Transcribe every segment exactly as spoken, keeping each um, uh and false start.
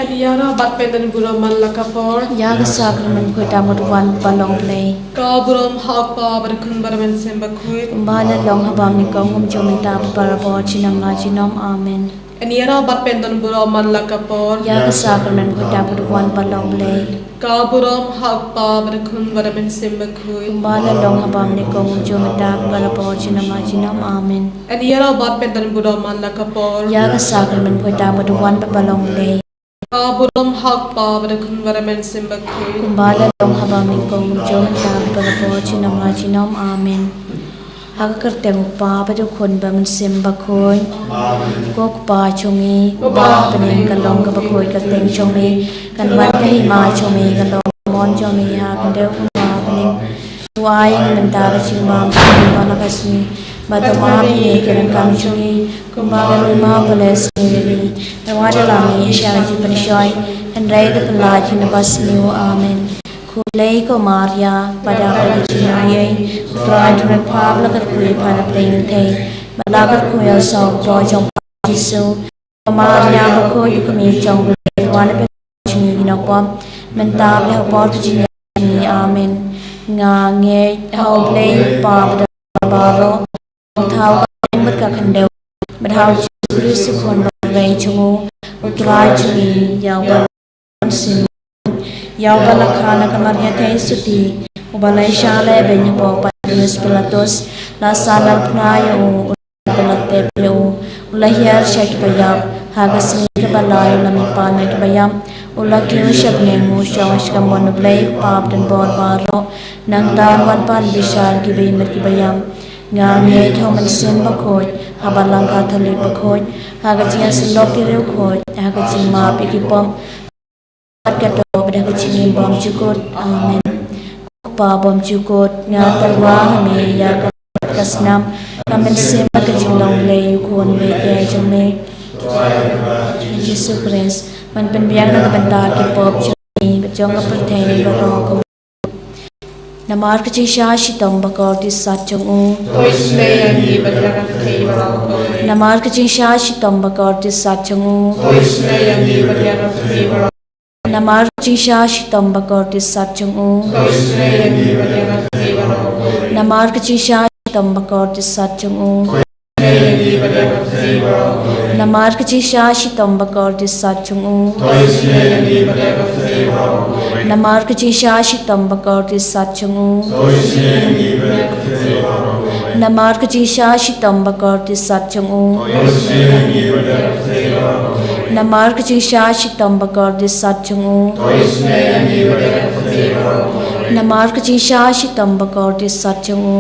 Ïarap bad pyndon burom man la ka por. Ïa ka sakramen khuid tam ka wan ba long Blei. Ka burom ha u Kpa bad u Khun bad u Mynsiem Bakhuid. Kumba la long ha bymnyngkong, kumjuh mynta bad barabor junom la junom. Amen. Ïarap bad pyndon burom man la ka por. Ïa ka sakramen khuid tam ka wan ba long Blei. Ka burom ha u Kpa bad u Khun bad u Mynsiem Bakhuid. Kumba la long ha bymnyngkong, kumjuh mynta bad barabor junom la junom. Amen. Ïarap bad pyndon burom man la ka por. Ïa ka sakramen khuid tam ka wan ba long Blei. Ka burom ha u Kpa bad u Khun bad u Mynsiem Bakhuid. Kumba la long ha bymnyngkong, kumjuh mynta bad barabor junom la junom. Amen. Ha ka kyrteng u Kpa bad u Khun bad u Mynsiem Bakhuid. Amen. Ko Kpa jong ngi uba ha bneng, ka long kaba khuid ka kyrteng jong me. Kan wan ka hima jong me, ka long ka mon jong me ha khyndew kumba ha bneng. To ai ïa ngi mynta ka jingbam jong ngi ha kane ka sngi. Bad to map ïa ngi ki ryngkang jong ngi, kumba ngi map ruh ïa ki. Wat la ngi sha ka jingpynshoi, hynrei to pynlait ïa ngi na ka bynta ka sniew. Amen. Khublei ko Maria, pdeng ka jingaiei, U Trai u don bad pha, la kyrkhu ïa pha na pdeng ki kynthei, bad la kyrkhu ïa u saw kynthei jong pha Jisu. Ko Maria bakhuid, u kmie jong U Blei, wat la pynshoi ïa ngi ki nongpop, mynta bad ha ka por ka jingïap jong ngi. Amen. Nga ngeit ha U Blei Kpa Bakhuid baroh, Kynthei ka kynthei bad ka khyndew, bad ha U Jisu Khrist u Khun bapher jong U Trai jong ngi, ïa uba la kha na ka Maria theisotti, uba la ïaishah lehbeiñ hapoh Pontius Pilatus, la sah, la pynïap ïa u, u la tep ïa u, u la hiar sha kiba ïap, ha ka sngi kaba lai u la mihpat na kiba ïap, u la kiew sha bneng, u shong sha ka mon U Blei Kpa badonbor baroh. Nangta un wan pan bishar kiba im bad kiba ïap. Nga ngeit ha U Mynsiem Bakhuid, ha Balang Katholik bakhuid, ha ka jingïasyllok ki riewkhuid, ha ka jingmap ïa ki pop, bad ka doh, bad ha ka jingim bymjukut. Amen. Ko Kpa bymjukut, nga tyrwa ha me ïa ka met bad ka snam, ka mynsiem bad ka jinglong Blei ïa u Khun baieit jong me, Jisu Khrist, ban pynbiang na ka bynta ki pop jong ngi bad jong ka pyrthei baroh. Namar ka jingshah shitom bakordit sat jong u. To isynei ïa ngi bad ïa ka pyrthei baroh kawei. Namar ka jingshah shitom bakordit sat jong u. To isynei ïa ngi bad ïa ka pyrthei baroh. Namar ka jingshah shitom bakordit sat jong u. To isynei ïa ngi bad ïa ka pyrthei baroh kawei. Namar ka jingshah shitom bakordit sat jong u. Namar ka jingshah shitom bakordit sat jong u. Namar ka jingshah shitom bakordit sat jong u. Namar ka jingshah shitom bakordit sat jong u. Namar ka jingshah shitom bakordit sat jong u. Namar ka jingshah shitom bakordit sat jong u.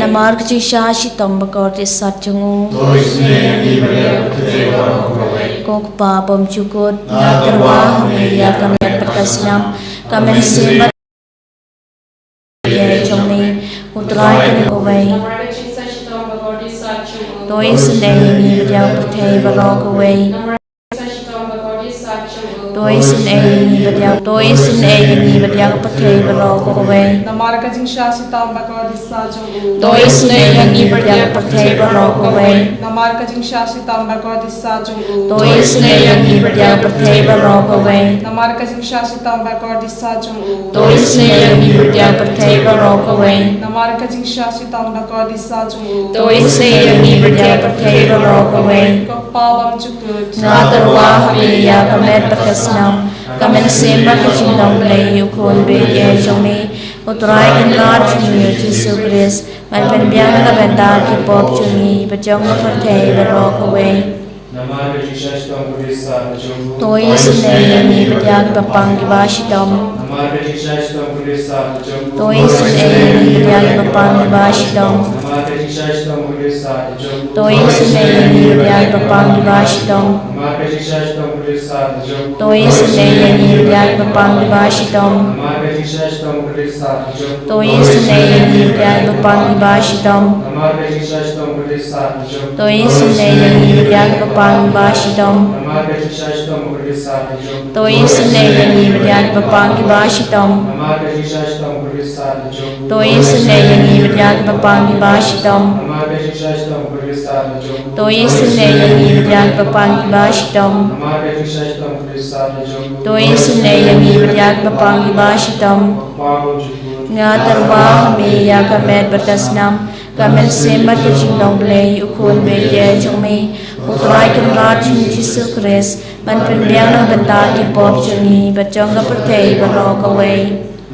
Namar ka jingshah shitom bakordit sat jong u. Ko Kpa bymjukut, nga tyrwa ha me ïa ka met bad ka snam, ka mynsiem bad ïa jong me, U Trai kane kawei. To isynei ïa ngi bad ïa ka pyrthei baroh kawei. To isynei ïa ngi bad ïa, to isynei ïa ngi bad ïa ka pyrthei baroh kawei. Namar ka jingshah shitom bakordit sat jong u. To isynei ïa ngi bad ïa ka pyrthei baroh kawei. Namar ka jingshah shitom bakordit sat jong u. To isynei ïa ngi bad ïa ka pyrthei baroh kawei. Namar ka jingshah shitom bakordit sat jong u. To isynei ïa ngi bad ïa ka pyrthei baroh kawei. Namar ka jingshah shitom bakordit sat jong u. To isynei ïa ngi bad ïa ka pyrthei baroh kawei. Ko Kpa bymjukut, nga tyrwa ha me ïa ka met bad ka snam, ka mynsiem bad ka jinglong Blei ïa u Khun baieit jong me, U Trai Kynrad jong ngi U Jisu Khrist, ban pynbiang na ka bynta ki pop jong ngi bad jong ka pyrthei baroh kawei. Namar ka jingshah shitom bakordit sat jong u. To isynei ïa ngi bad ïa kiba pang kiba shitom. Namar ka jingshah shitom bakordit sat jong u. To isynei ïa ngi bad ïa kiba pang kiba shitom. Namar ka jingshah shitom bakordit sat jong u. To isynei ïa ngi bad ïa kiba pang kiba shitom. Namar ka jingshah shitom bakordit sat jong u. To isynei ïa ngi bad ïa kiba pang kiba shitom. Namar ka jingshah shitom bakordit sat jong u. To isynei ïa ngi bad ïa kiba pang kiba shitom. Namar ka jingshah shitom bakordit sat jong u. To isynei ïa ngi bad ïa kiba pang kiba shitom. Namar ka jingshah shitom bakordit sat jong u. To isynei ïa ngi bad ïa kiba pang kiba shitom. Namar ka jingshah shitom bakordit sat jong u. To isynei ïa ngi bad ïa kiba pang kiba shitom. Namar ka jingshah shitom bakordit sat To isynei ïa ngi bad ïa kiba pang kiba shitom. To isynei ïa ngi bad ïa kiba pang kiba shitom. Nga tyrwa ha me ïa ka met bad ka snam, ka mynsiem bad ka jinglong Blei, U Khun beit jong me, U Trai Kynrad jong ngi Jisu Khrist, ban pynbiang na ka bynta ki pop jong ngi bad jong ka pyrthei baroh kawei.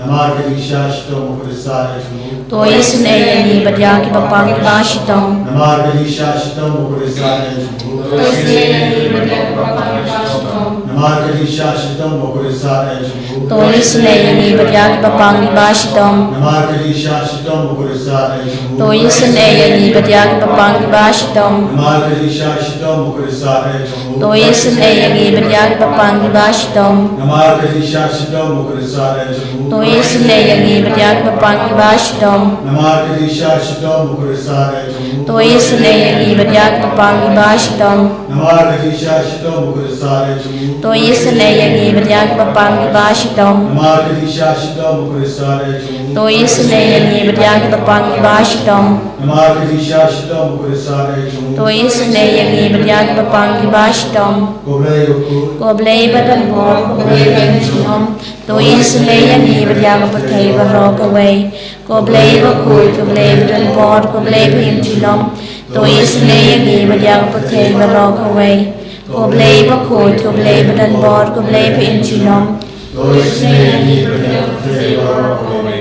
Namar ka jingshah shitom u Khrist ïa jong u. To isynei ïa ngi bad ïa kiba pang kiba shitom. Namar ka jingshah shitom u Khrist ïa jong u. To isynei ïa ngi bad ïa kiba pang kiba shitom. Namar ka jingshah shitom u Khrist ïa jong u. To isynei ïa ngi bad ïa kiba pang kiba shitom. Namar ka jingshah shitom u Khrist ïa jong u. To isynei ïa ngi bad ïa kiba pang kiba shitom. Namar ka jingshah shitom u Khrist ïa jong u. To isynei ïa ngi bad ïa kiba pang kiba shitom. Namar ka jingshah shitom u Khrist ïa jong u. To isynei ïa ngi bad ïa kiba pang kiba shitom. Namar ka jingshah shitom u Khrist ïa jong u. To isynei ïa ngi bad ïa kiba pang kiba shitom. Namar ka jingshah shitom u Khrist ïa jong u. To isynei ïa ngi bad ïa kiba pang kiba shitom. Namar ka jingshah shitom u Khrist ïa jong u. To isynei ïa ngi bad ïa kiba pang kiba shitom. Namar ka jingshah shitom u Khrist ïa jong u. To isynei ïa ngi bad ïa kiba pang kiba shitom. Ko Blei bakhuid. Ko Blei badonbor, ko Blei ba im junom. To isynei ïa ngi bad ïa ka pyrthei baroh kawei. Ko Blei bakhuid, ko Blei badonbor, ko Blei ba im junom. To isynei ïa ngi bad ïa ka pyrthei baroh kawei. Ko Blei bakhuid, ko Blei badonbor, ko Blei ba im junom. To isynei ïa ngi bad ïa ka pyrthei baroh kawei.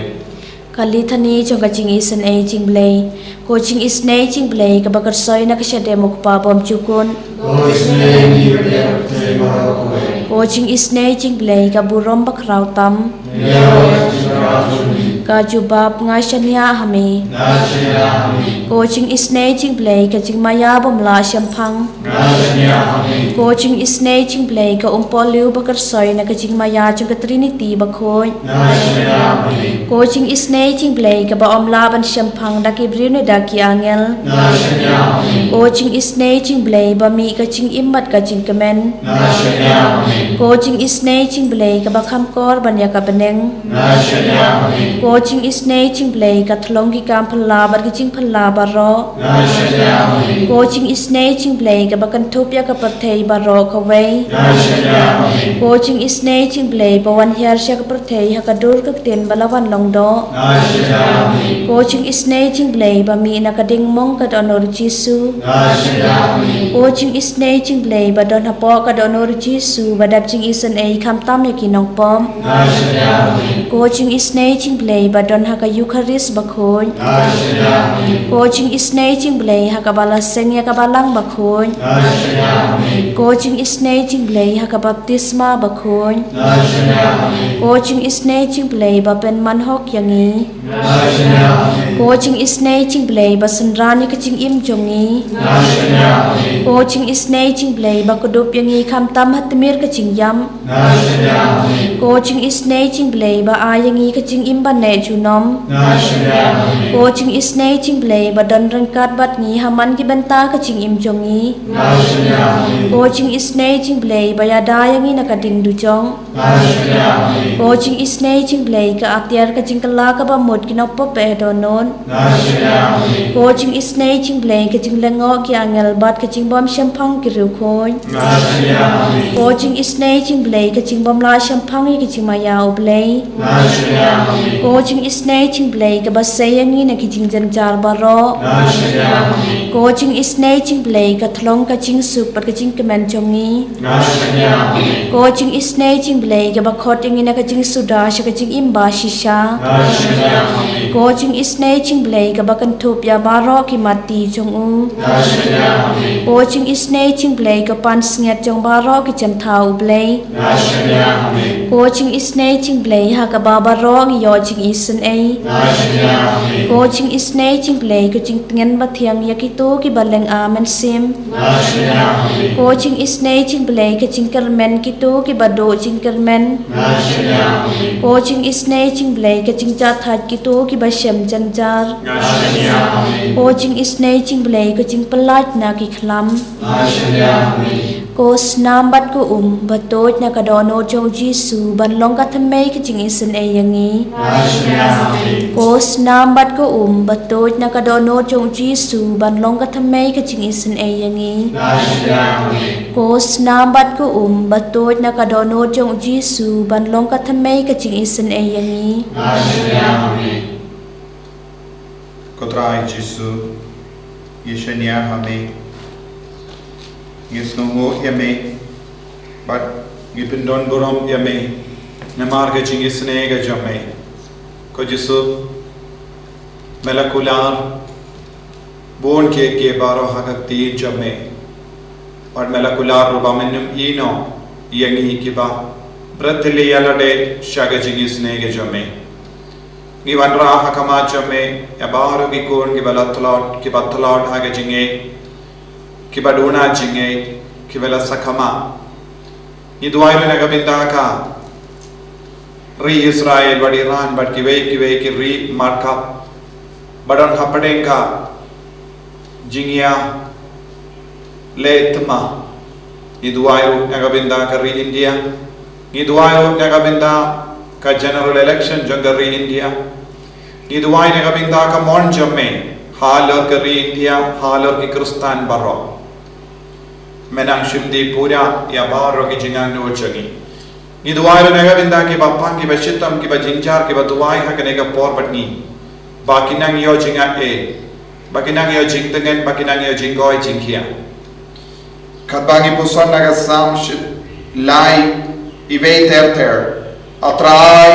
Ka Litany jong ka jingisynei jingblei. Ko jingisynei jingblei kaba kyrsoi na ka shadem u Kpa bymjukut. To isynei ïa ngi bad ïa ka pyrthei baroh kawei. Ko jingisynei jingblei ka burom bakhraw tam. Ïa ka jingkyrkhu jong ngi. Ka jubab: Nga shaniah ha me. Nga shaniah ha me. Ko jingisynei jingblei ka jingmaïa bym lah shemphang. Nga shaniah ha me. Ko jingisynei jingblei ka umpohliew ba kyrsoi na ka jingmaïa jong ka Trinity bakhuid. Nga shaniah ha me. Ko jingisynei jingblei kaba ym lah ban shemphang da ki briew ne da ki angel. Nga shaniah ha me. Ko jingisynei jingblei ba mih ka jingim bad ka jingkmen. Nga shaniah ha me. Ko jingisynei jingblei kaba kham kor ban ïa ka bneng. Nga shaniah ha me. Ko jingisynei jingblei ka thlong ki kam phylla bad ki jingphylla baroh. Nga shaniah ha me. Ko jingisynei jingblei kaba kynthup ïa ka pyrthei baroh kawei. Nga shaniah ha me. Ko jingisynei jingblei ba wan hiar sha ka pyrthei ha ka dur ka ktien ba la wan long doh. Nga shaniah ha me. Ko jingisynei jingblei ba mih na ka diengmong ka dohnud u Jisu. Nga shaniah ha me. Ko jingisynei jingblei ba don hapoh ka dohnud u Jisu ba dap jingisynei khamtam ïa ki nongpop. Nga shaniah ha me. Ko jingisynei jingblei ba don ha ka Eukharist bakhuid. Nga shaniah ha me. Ko jingisynei jingblei ha kaba la seng ïa ka Balang bakhuid. Nga shaniah ha me. Ko jingisynei jingblei ha ka baptisma bakhuid. Nga shaniah ha me. Ko jingisynei jingblei ba pynman hok ïa ngi. Nga shaniah ha me. Ko jingisynei jingblei ba synran ïa ka jingim jong ngi. Nga shaniah ha me. Ko jingisynei jingblei ba kdup ïa ngi khamtam ha tmier ka jingïap. Nga shaniah ha me. Ko jingisynei jingblei ba ai ïa ngi ka jingim ba neh junom. Nga shaniah ha me. Ko jingisynei jingblei ba don ryngkat bad ngi ha man ki bynta ka jingim jong ngi. Nga shaniah ha me. Ko jingisynei jingblei ba ïada ïa ngi na ka ding dujok. Nga shaniah ha me. Ko jingisynei jingblei ka atiar ka jingkylla kaba mut ki nongpop ba eh dohnud. Nga shaniah ha me. Ko jingisynei jingblei ka jinglyngngoh ki angel bad ka jingbymshemphang ki riewkhuid. Nga shaniah ha me. Ko jingisynei jingblei ka jingbymlah shemphang ïa ka jingmaïa u Blei. Nga shaniah ha me. Ko jingisynei jingblei kaba sei ïa ngi na ki jingjynjar baroh. Nga shaniah ha me. Ko jingisynei jingblei ka thlong ka jingsuk bad ka jingkmen jong ngi. Nga shaniah ha me. Ko jingisynei jingblei kaba khot ïa ngi na ka jingsuda sha ka jingim ba shisha. Nga shaniah ha me. Ko jingisynei jingblei kaba kynthup ïa baroh ki matti jong u. Nga shaniah ha me. Ko jingisynei jingblei ka pansngiat jong baroh ki jingthaw u Blei. Nga shaniah ha me. Ko jingisynei jingblei ha kaba baroh ngi ïoh jingisynei. Nga shaniah ha me. Ko jingisynei jingblei ka jingtngen bathiang ïa kito kiba lynga mynsiem. Nga shaniah ha me. Ko jingisynei jingblei ka jingkyrmen kito kiba duh jingkyrmen. Nga shaniah ha me. Ko jingisynei jingblei ka jingjah thait kito kiba shem jynjar. Nga shaniah ha me. Ko jingisynei jingblei ka jingpyllait na ki khlam. Nga shaniah ha me. Ko snam bad ko um ba tuid na ka dohnud jong u Jisu ban long ka thymmei ka jingisynei ïa ngi. Ko snam bad ko um ba tuid na ka dohnud jong u Jisu ban long ka thymmei ka jingisynei ïa ngi. Ko snam bad ko um ba tuid na ka dohnud jong u Jisu ban long ka thymmei ka jingisynei ïa ngi. Ko Trai Jisu, ngi shaniah ha me. Ngi sngewnguh ïa me bad ngi pyndonburom ïa me namar ka jingisynei ka jong me. Ko Jisu, me la kular bun kiei kiei baroh ha ka ktien jong me. Bad me la kular ruh ba men ym ïehnoh ïa ngi kiba bret ïa lade sha ka jingisynei ka jong me. Ngi wanrah ha khmat jong me ïa baroh ki khun kiba la tlot, kiba tlot ha ka jingngeit, kiba duna jingngeit, kiba la sakhi ma. Ngi duwai ruh na ka bynta ka ri Israel bad Iran bad kiwei kiwei ki ri markhap ba don hapdeng ka jingïaleh thma. Ngi duwai ruh na ka bynta ka ri India. Ngi duwai ruh na ka bynta ka general election jong ka ri India. Ngi duwai na ka bynta ka mon jong me halor ka ri India, halor ki Khristan baroh. Me nang shim dih pura ïa baroh ki jingangnud jong ngi. Ngi duwai ruh na ka bynta kiba pang, kiba shitom, kiba jynjar, kiba duwai ha kane ka por bad ngi, ba kin nang ïoh jingaiei, ba kin nang ïoh jingtngen, ba kin nang ïoh jingkoit jingkhiah. Katba ngi puson na ka Salm shi lai, iwei ter ter: A Trai,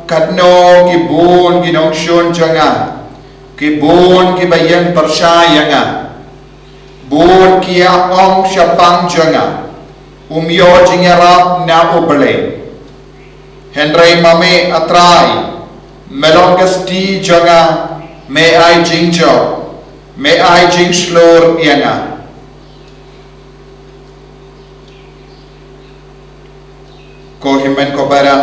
katno ki bun ki nongshun jong nga, ki bun kiba ïeng pyrshah ïa nga. Bun ki ïa ong shaphang jong nga, um ïoh jingïarap na U Blei. Hynrei ma me, A Trai, me long ka sti jong nga, me ai jingjop, me ai jingshlur ïa nga. Ko hynmen ko para,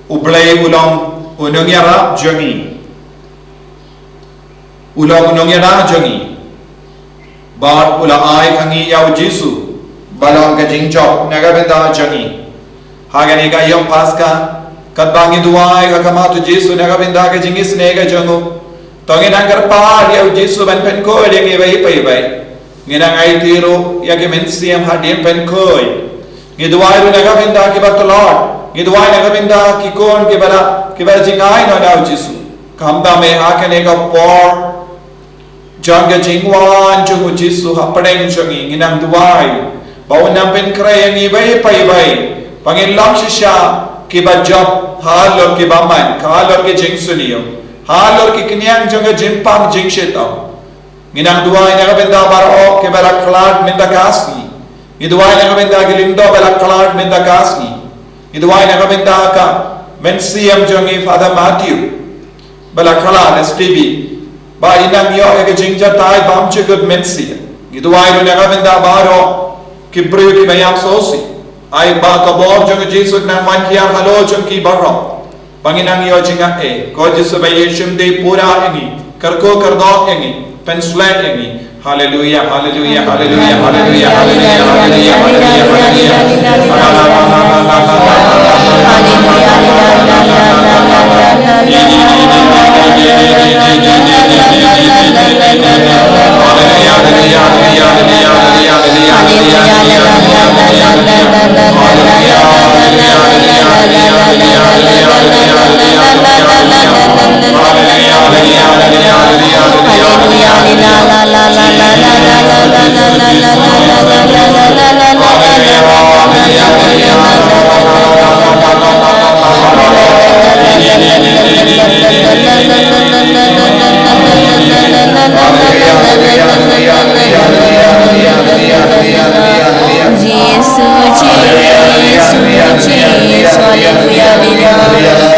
U Blei u long u nongïarap jong ngi. U long u nongïada jong ngi. Bad u la ai ha ngi ïa u Jisu ba long ka jingjop na ka bynta jong ngi. Ha kane ka ïing Paskha, katba ngi duwai ha khmat u Jisu na ka bynta ka jingisynei ka jong u, to ngin nang kyrpad ïa u Jisu ban pynkhuid ïa ngi iwei pa iwei. Ngin nang aiti ruh ïa ki mynsiem hadien pynkhuid. Ngi duwai ruh na ka bynta kiba tlot. Ngi duwai na ka bynta ki khun kiba la, kiba la jingai noh na u Jisu. Kumta me, ha kane ka por jong ka jingwan jong u Jisu hapdeng jong ngi, ngin nang duwai ba un nang pynkhreh ïa ngi iwei pa iwei, ba ngin long shisha kiba jop halor ki bymman, halor ki jingsniew, halor ki khñiang jong ka jingpang jingshitom. Ngi nang duwai na ka bynta baroh kiba la khlad mynta ka sngi. Ngi duwai na ka bynta ki lyngdoh ba la khlad mynta ka sngi. Ngi duwai na ka bynta ka mynsiem jong ngi Father Matthew ba la khlad S P B, ba in nang ïoh ïa ka jingjatai bym jukut mynsiem. Ngi duwai ruh na ka bynta baroh ki briew kiba ïap sngewsih. Ai ba ka bor jong u Jisu nang wan hiar halor jong ki baroh, ba ngin nang ïoh jingaiei. Ko Jisu ba ïeit, shim dih pura ïa ngi, kyrkhu kyrdoh ïa ngi, pynshlur ïa ngi. Haleluya, haleluya, haleluya, haleluya, haleluya, haleluya, haleluya, haleluya. Jisu, Jisu, Jisu, haleluya, haleluya, haleluya.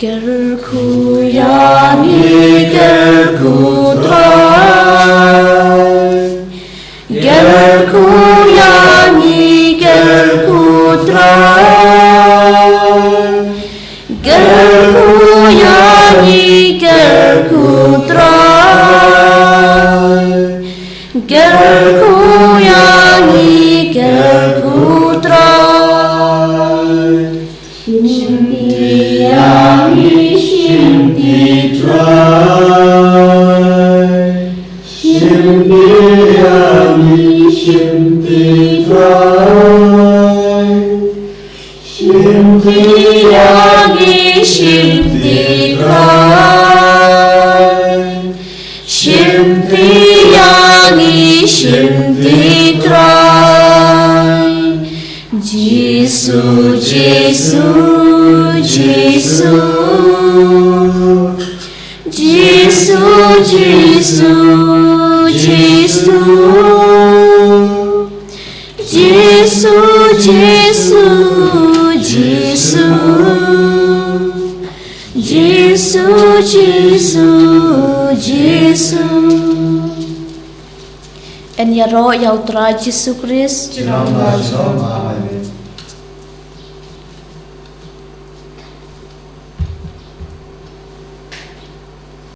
Kyrkhu ïa ngi, kyrkhu Trai. Kyrkhu ïa ngi, kyrkhu Trai. Kyrkhu ïa ngi, kyrkhu Trai. Kyrkhu ïa ngi, kyrkhu Trai. Shim ti ïa ngi, shim ti Trai. Shim ti ïa ngi, shim ti Trai. Shim ti ïa ngi, shim ti Trai. Shim ti ïa ngi, shim ti Trai. Jisu, Jisu, Jisu. Jisu, Jisu, Jisu. Jisu, Jisu, Jisu. Jisu, Jisu, Jisu. Yn ïaroh ïa U Trai Jisu Khrist. Shalom, shalom.